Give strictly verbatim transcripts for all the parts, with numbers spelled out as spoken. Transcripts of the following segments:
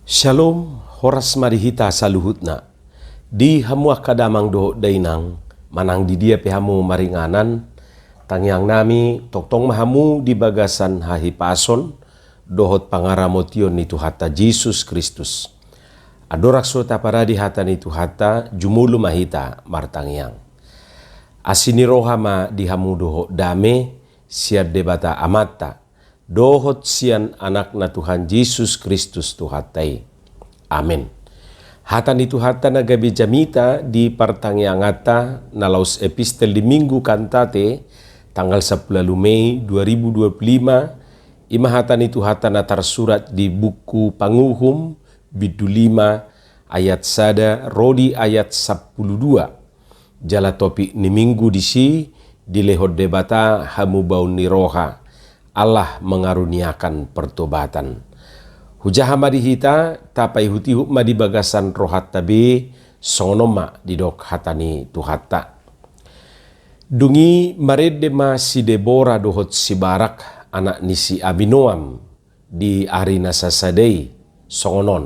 Shalom, horas ma di hita saluhutna. Di hamu angka damang dohot dainang, manang di dia pe hamu maringanan, tangiang nami tongtong ma hamu di bagasan hahipason dohot pangaramotion ni Tuhanta Jesus Kristus. Andorang so taparade hata ni Tuhanta, jumolo ma hita martangiang. Asi ni roha ma di hamu dohot dame sian Debata Amanta, dohot sian Anakna Tuhan Jesus Kristus Tuhanta i. Amen. Hata ni Tuhanta na gabe jamita di partangianganta na laos epistel di Minggu Kantate, tanggal sampulu ualu Mei dua ribu dua puluh lima, i ma hata ni Tuhanta na tarsurat di buku Panguhum, bindu lima, ayat sada ro di ayat sampulu dua. Jala topik ni Minggu disi, dilehon Debata hamubaon ni roha, Allah mengaruniakan pertobatan. Hujaha ma di hita, tapaihutihut ma di bagasan rohanta be, songon on ma didok hata ni Tuhanta. Dung i marende ma si Debora dohot si Barak, anak ni si Abinoam, di ari na sasada i, songon on.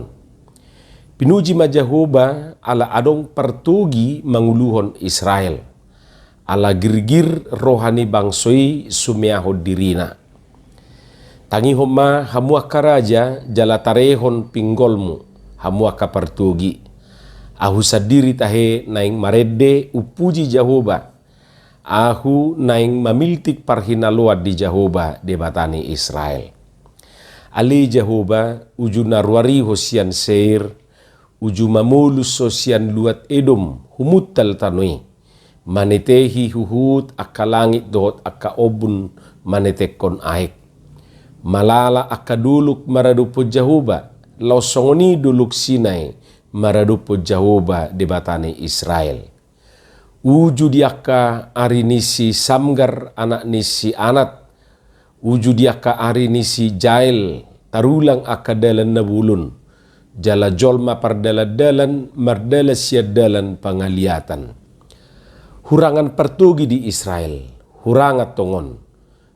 Pinuji ma Jahowa ala adong partogi manguluhon Israel. Ala girgir roha ni bangso i sumeahon dirina. Tangihon ma hamu angka raja jala tarehon pinggolmu, hamu angka partogi. Ahu sandiri tahe naeng marende umpuji Jahowa. Ahu naeng mamiltik parhinaloan di Jahowa, Debata ni Israel. Ale Jahowa, uju na ruar i ho sian Seir, uju mamolus ho sian luat Edom, humuntal tano i. Manetehi huhut angka langit dohot angka ombun manetekkon aek. Malala angka dolok maradophon Jahowa, laos songon i dolok Sinai maradophon Jahowa, Debata ni Israel. Uju di angka ari ni si Samgar anak ni si Anat, uju di angka ari ni si Jael, tarulang angka dalan na bolon, jala jolma pardalandalan mardalan sian dalan pangaliatan. Hurangan partogi di Israel, hurangan tongon.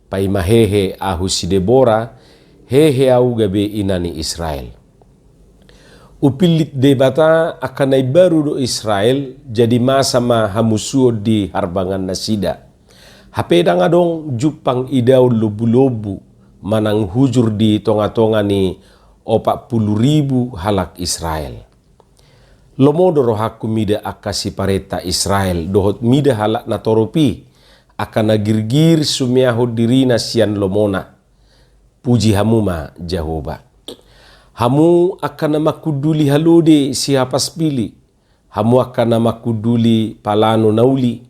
Paima hehe ahu si Debora, hehe ahu gabe ina ni Israel. Umpillit Debata angka na imbaru do Israel, jadi masa ma hamusuon di harbangan nasida. Hape ndang adong jumpang idaon lombulombu, manang hujur di tongatonga ni opat pulu ribu halak Israel. Lomo do rohangku mida angka siparenta Israel, dohot mida halak na torop i, angka na girgir sumeahon dirina sian lomona. Puji hamu ma Jahowa. Hamu angka na mangkunduli halode sihapaspili, hamu angka na mangkunduli palano na uli,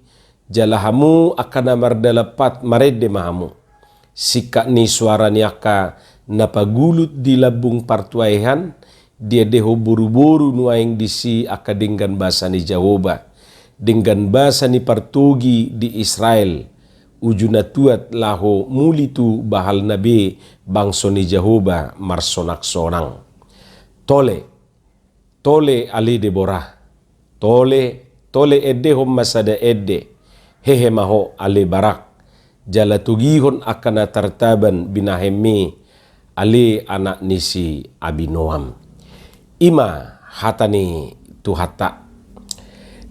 jala hamu angka na mardalan pat marende ma hamu. Singkat ni soara ni angka na pagulut di lambung partuaean, diendehon boruboru nuaeng disi angka denggan basa ni Jahowa. Denggan basa ni partogi di Israel, uju na tuat laho muli tu bahalna be bangso ni Jahowa marsonaksonang. Tole. Tole ale Debora, tole, tole endehon ma sada ende, hehe ma ho ale Barak, jala togihon angka na tartaban binahenmi ale anak ni si Abinoam. I ma hata ni Tuhanta.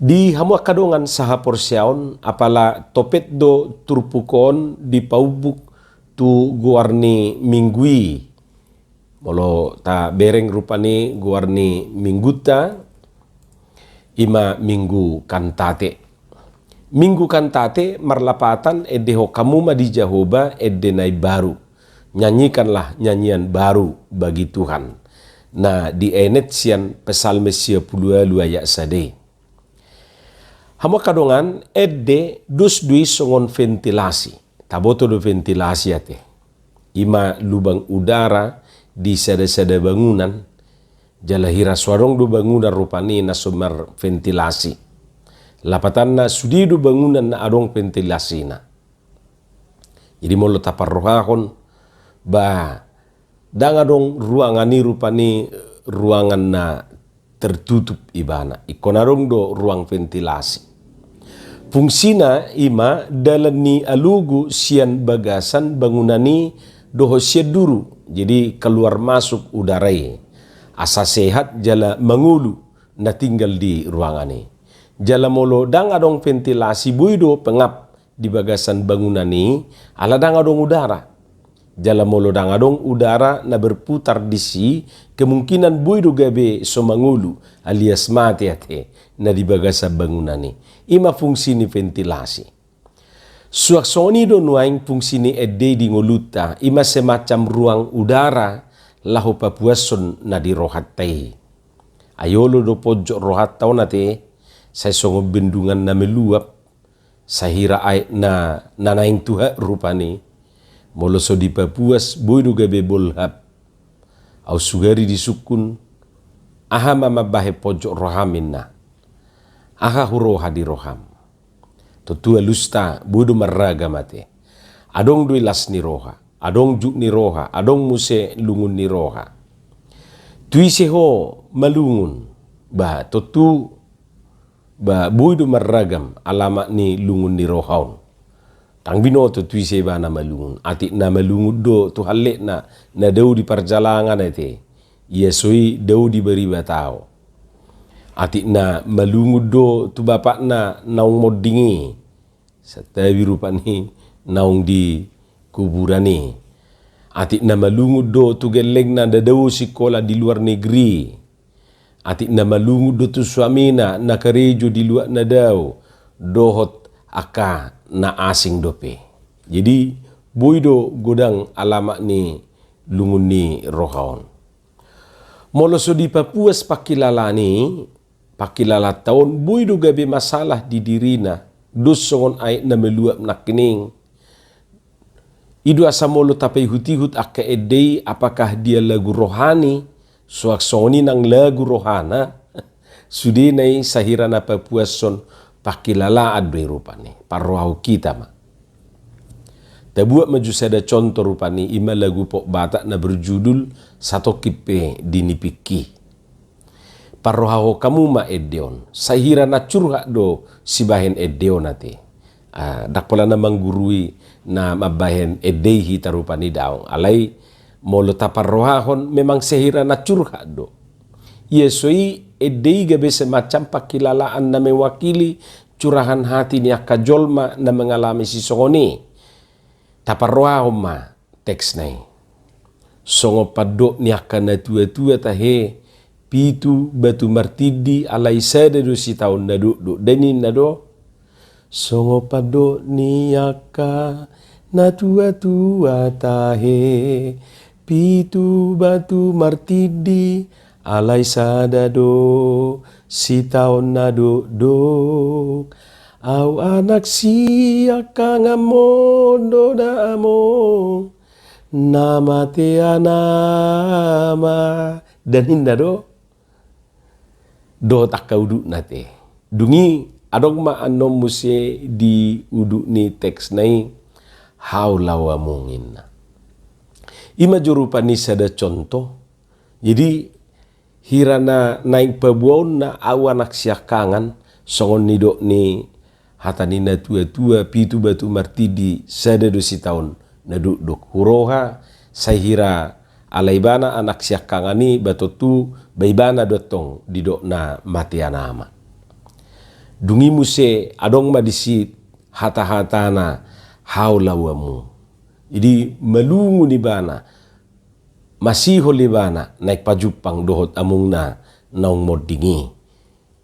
Di hamu angka dongan sahaporseaon, apala topet do turpuk on dipaumbuk tu goar ni minggu i. Molo tabereng rupani goar ni minggunta, i ma Minggu Kantate. Minggu Kantate marlapatan endehon hamu ma di Jahowa ende na imbaru. Nyanyikanlah nyanyian baru bagi Tuhan. Na dienet sian Psalmen sia pulu ualu ayat sada i. Hamu angka dongan, ende dos do i songon ventilasi. Taboto do ventilasi ate. I ma lubang udara di sada-sada bangunan, jala hira so adong do bangunan rupani na so marventilasi. Lapatanna sude do bangunan na adong ventilasina. Jadi molo taparrohahon, ba, ndang adong ruangan i rupani ruangan na tertutup ibana. Ingkon adong do ruang ventilasi. Fungsina i ma dalan ni alogo sian bagasan bangunan i dohot sian duru. Jadi keluar masuk udara i. Asa sehat jala mangolu na tinggal di ruangan i. Jala molo ndang adong ventilasi, boi do pengap di bagasan bangunan i, ala ndang adong udara. Jala molo ndang adong udara na berputar disi, kemungkinan boi do gabe so mangolu alias mate ate na di bagasan bangunan i. I ma fungsi ni ventilasi. Suang songon i do nuaeng fungsi ni ende i di ngolunta, i ma semacam ruang udara laho papuashon na di rohanta i. Ai olo do ponjot rohanta on ate, sai songon bendungan na meluap, sai hira aek na, na naeng tu hap rupani. Molo so dipapuas, boi do gabe bolhap. Au sugari disungkun, aha ma mambahen ponjot roham, ninna. Aha huroha di roham? Tontu alusta boi do marragam ate. Adong do i las ni roha, adong jut ni roha, adong muse lungun ni roha. Tu ise ho malungun? Ba tontu, ba boi do marragam alamat ni lungun ni roha on. Ndang binoto tu ise ibana malungun. Atik na malungun do tu hallekna na dao di parjalangan ate. Ia so i dao di bariba tao. Atik na malungun do tu bapakna naung monding i, santabi rupani naung di kuburan i. Atik na malungun do tu gellengna na dao sikola di luar negeri. Atik na malungun do tu suamina na karejo di luat na dao dohot angka na asing dope. Jadi boi do godang alamat ni lungun ni roha on. Molo so dipapuas pangkilalaan i, pangkilalaanta on boi do gabe masalah di dirina, dos songon aek na meluap nangkining. I do asa molo tapaihut-ihut angka ende i, apakah dia lagu rohani, suang songon i nang lagu rohana, sudena i sai hira na papuashon pangkilalaan do i rupani, parrohahon hita ma. Tabuat ma jo sada contoh rupani, i ma lagu Pop Batak na berjudul Satongkin pe di Nipingki. Parrohahon hamu ma ende on, sai hira na curhat do sibahen ende on ate. Ah, ndang pola na manggurui na mambahen ende i hita rupani, daong. Alai molo taparrohahon memang sai hira na curhat do. Ia so i ende i gabe semacam pangkilalaan na mewakili curahan hati ni angka jolma na mengalami sisongon i. Taparrohahon ma teksna i. Songon pandok ni angka natua-tua tahe, pitu batu martindi alai sada do sitaon na dokdok. Ndang ninna do? Songon pandok ni angka natua-tua tahe, pitu batu martindi alai sada do sitaon na dokdok. Au anak siangkanganmon do da among, na mate anakma. Ndang ninna do? Dohot angka udutna ate. Dung i adong ma annon muse di udut ni teksna i, hau laho among, ninna. I ma jo rupani sada contoh. Jadi hira na naeng paboaonna au anak siangkangan, songon nidok ni hata ni natua-tua, pitu batu martindi sada do sitaon na dokdok. Huroha sai hira ala ibana anak siangkangan i, ba tontu ba ibana do antong didok na mate anakma. Dung i muse adong ma disi hata-hatana, hau laho among. Jadi malungun ibana, masihol ibana naeng pajumpang dohot amongna naung monding i.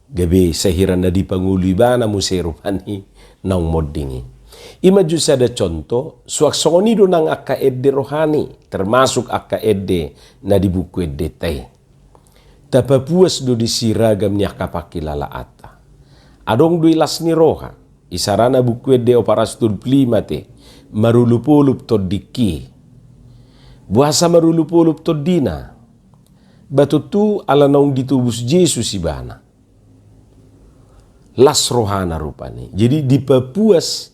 Gabe sai hira na dipangolu ibana muse rupani naung monding i. I ma jo sada contoh, suang songon i do nang angka ende rohani, termasuk angka ende na di buku endenta i. Tapapuas do disi ragam ni angka pangkilalaanta. Adong do i las ni roha, isarana buku ende Opat Ratus tolu pulu lima ate, marolop-olop tondingki. Boasa marolop-olop tondina? Ba tontu ala naung ditobus Jesus ibana. Las rohana rupani. Jadi dipapuas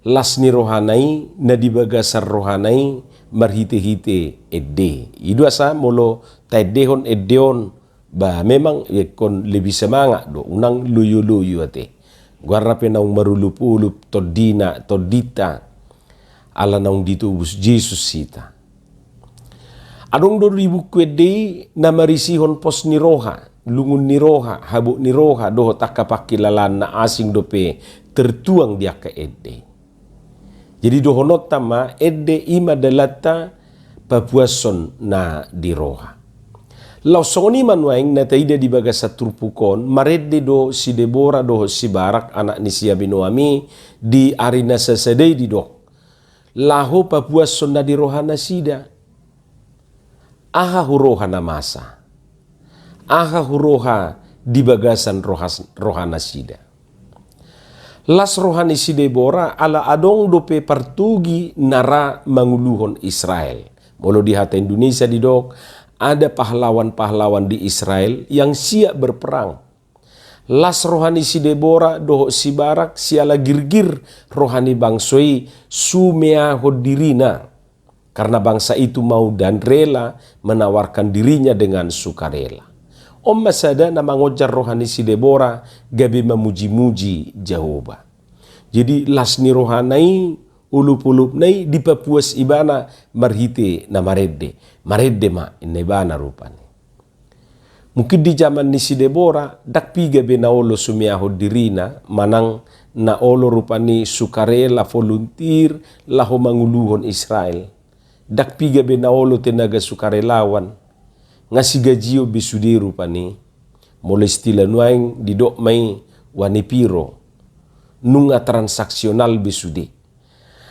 las ni rohana i, na di bagasan rohana i, marhite-hite ende. I do asa molo taendehon ende on, ba memang ingkon lebih semangat do, unang loyo-loyo ate. Goarna pe naung marolop-olop tondina, tondinta, ala naung ditobus Jesus hita. Adong do di buku ende i na marisihon pos ni roha, lungun ni roha, habot ni roha, dohot angka pangkilalaan na asing dope tertuang di angka ende i. Jadi dohononta ma ende i ma dalanta papuashon na di roha. Laos songon i ma nuaeng na taida di bagasan turpuk on, marende do si Debora dohot si Barak anak ni si Abinoam i di ari na sasada i didok laho papuashon na di rohanasida. Aha huroha na masa? Aha huroha di bagasan rohas-, rohanasida? Las roha ni si Debora ala adong dope partogi na ra manguluhon Israel. Molo di hata Indonesia didok, ada pahlawan-pahlawan di Israel yang siap berperang. Las roha ni si Debora dohot si Barak siala girgir roha ni bangso i sumeahon dirina. Karena bangsa itu mau dan rela menawarkan dirinya dengan sukarela. On ma sada na mangonjar roha ni si Debora gabe mamuji-muji Jahowa. Jadi las ni rohana i, olop-olopna i dipapuas ibana marhite na marende. Marende ma inna ibana rupani. Mungkin di jaman ni si Debora, ndang piga be na olo sumeahon dirina, manang na olo rupani sukarela volunteer laho manguluhon Israel. Ndang piga be na olo tenaga sukarelawan. Nga sigajion be sude rupani. Molo istilah nuaeng didok ma i wani piro. Nunga transaksional be sude.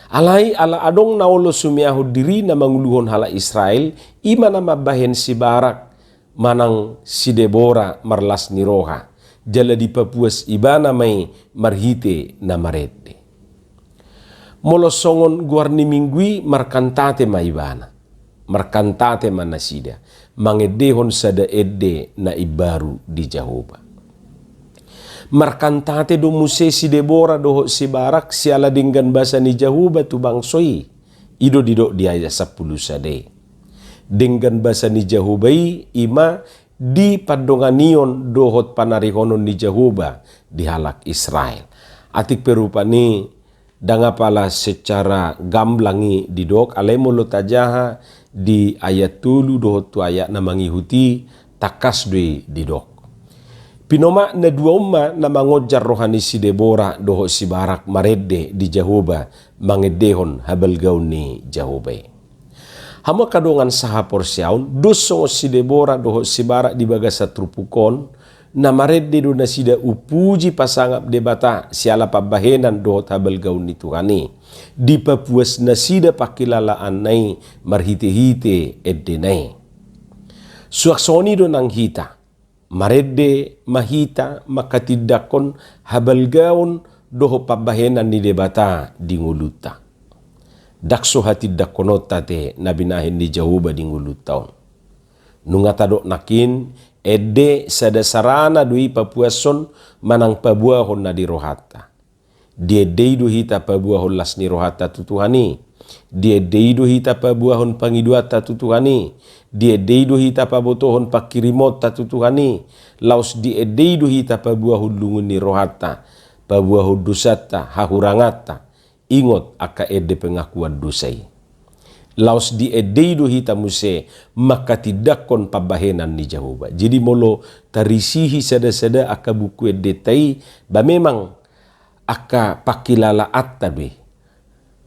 Alai ala adong na olo sumeahon dirina manguluhon halak Israel, i ma na mambahen si Barak manang si Debora marlas ni roha, jala dipapuas ibana ma i marhite na marende. Molo songon goar ni minggu i markantate ma ibana. Markantate ma nasida, mangendehon sada ende na imbaru di Jahowa. Markantate do muse si Debora dohot si Barak siala denggan basa ni Jahowa tu bangso i. I do didok di ayat sampulu sada i. Denggan basa ni Jahowa i, i ma di pandonganion dohot panarihonon ni Jahowa di halak Israel. Atik pe rupani, ndang apala secara gamblang i didok, alai molo tajaha di ayat tolu dohot tu ayat na mangihut i, tangkas do i didok. Pinomak na dua on ma na mangonjar roha ni si Debora dohot si Barak marende di Jahowa, mangendehon habalgaon ni Jahowa i. Hamu angka dongan sahaporseaon, dos songon si Debora dohot si Barak di bagasan turpuk on, na marende do nasida umpuji pasangap Debata siala pambahenan dohot habalgaon ni Tuhan i. Dipapuas nasida pangkilalaanna i marhite-hite endena i. Suang songon i do nang hita. Marende ma hita manghatindanghon habalgaon dohot pambahenan ni Debata di ngolunta. Ndang so hatindangkononta ate na binahen ni Jahowa di ngolunta on. Nunga tadok nangkin, ende sada sarana do i papuashon manang paboahon na di rohanta. Di ende i do hita paboahon las ni rohanta tu Tuhan i. Di ende i do hita paboahon pangidoanta tu Tuhan i. Di ende i do hita pabotohon pangkirimonta tu Tuhan i. Laos di ende i do hita paboahon lungun ni rohanta, paboahon dosanta, hahuranganta. Ingot angka ende pengakuan dosa i. Laos di ende i do hita muse manghatindanghon pambahenan ni Jahowa. Jadi molo tarisihi sada-sada angka buku endenta i, ba memang angka pangkilalaanta do i.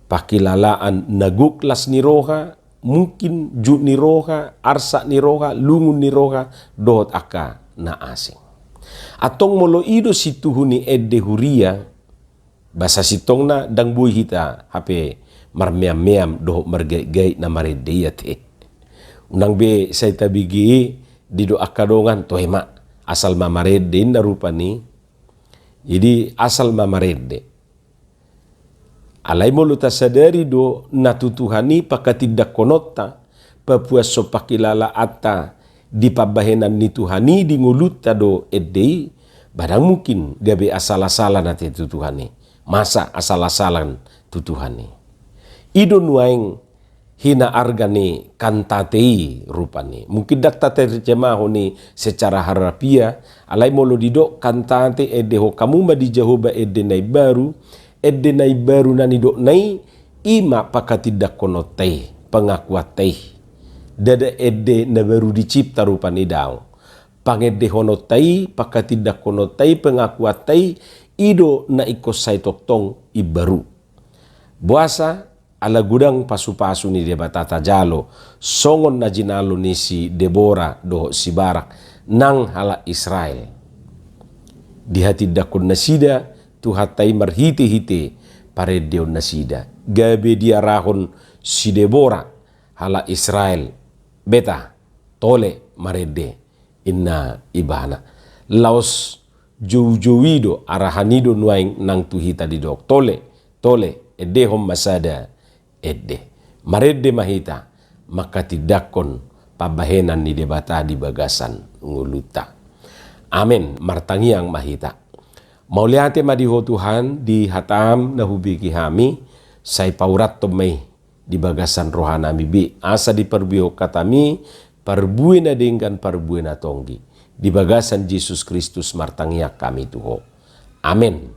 Pangkilalaan na gok las ni roha, mungkin jut ni roha, arsak ni roha, lungun ni roha, dohot angka na asing. Antong molo i do situhu ni ende huria, ba sasintongna ndang boi hita hape marmeam-meam dohot margait-gait na marende i ate. Unang be sai tabege i didok angka dongan, toe ma, asal ma marende inna rupani. Jadi asal ma marende. Alai molo tasadari do na tu Tuhan i panghatindanghononta, papuashon pangkilalaanta di pambahenan ni Tuhan i di ngolunta do ende i, ba ndang mungkin gabe asal-asalan ate tu Tuhan i. Masa asal-asalan tu Tuhan i? I do nuaeng hinaarga ni kantate i rupani. Mungkin ndang taterjemahon i secara harfiah, alai molo didok kantate, endehon hamu ma di Jahowa ende na imbaru, ende na imbaru na nidokna i, i ma panghatindanghononta i, pengakuanta i. Ndada ende na baru dicipta rupani daong. Pangendehononta i, panghatindanghononta i, pengakuanta i, i do na ingkon sai tongtong imbaru. Boasa? Ala godang pasupasu ni Debata tajalo, songon na jinalo ni si Debora dohot si Barak, nang halak Israel. Dihatindanghon nasida Tuhanta i marhitehite parendeon nasida. Gabe diarahon si Debora halak Israel, beta, tole marende, inna ibana. Laos joujou i do, arahan i do nuaeng nang tu hita didok, tole, tole, endehon ma sada ende. Marende ma hita manghatindanghon pambahenan ni Debata di bagasan ngolunta. Amen. Martangiang ma hita. Mauliate ma di Ho Tuhan, di hataM na hubege hami, sai paurathon ma i di bagasan rohanami be, asa diparbuehon hataMi parbue na denggan, parbue na tonggi. Di bagasan Jesus Kristus martangiang hami tu Ho. Amen.